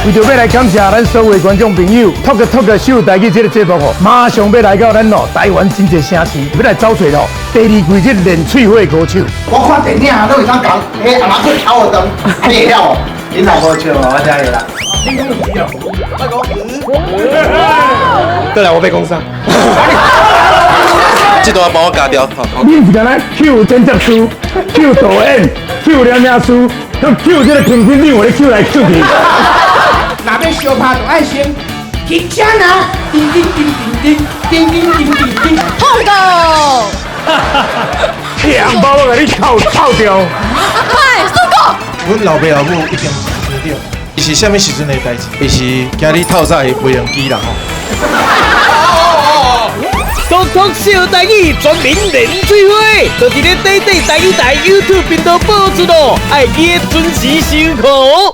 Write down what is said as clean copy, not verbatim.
為著欲來感謝咱所有的觀眾朋友，Talk Talk 秀台語這个節目吼，馬上欲來到咱哦台灣真濟城市，欲來走揣咯第二季這練喙火歌手。我看電影攏會當共彼阿媽去敲互斷，你會曉無？恁若無笑我才會啦。過來，我被工傷。這段幫我加掉。你毋是干焦抾剪接師、抾導演、抾攝影師，閣抾這个評審長，咧抾來抾去。若欲相拍，就愛先停車啦！叮叮叮叮叮叮叮叮叮叮。痛個！強包我共你扣扣掉。快，速度！阮老爸老母一定是想著，伊是啥物時陣的代誌？伊是驚你透早的飛行機啦吼。 Talk Talk 秀台語全民練喙火，就佇咧短短台語台 YouTube 頻道播出咯，愛記得準時收看哦。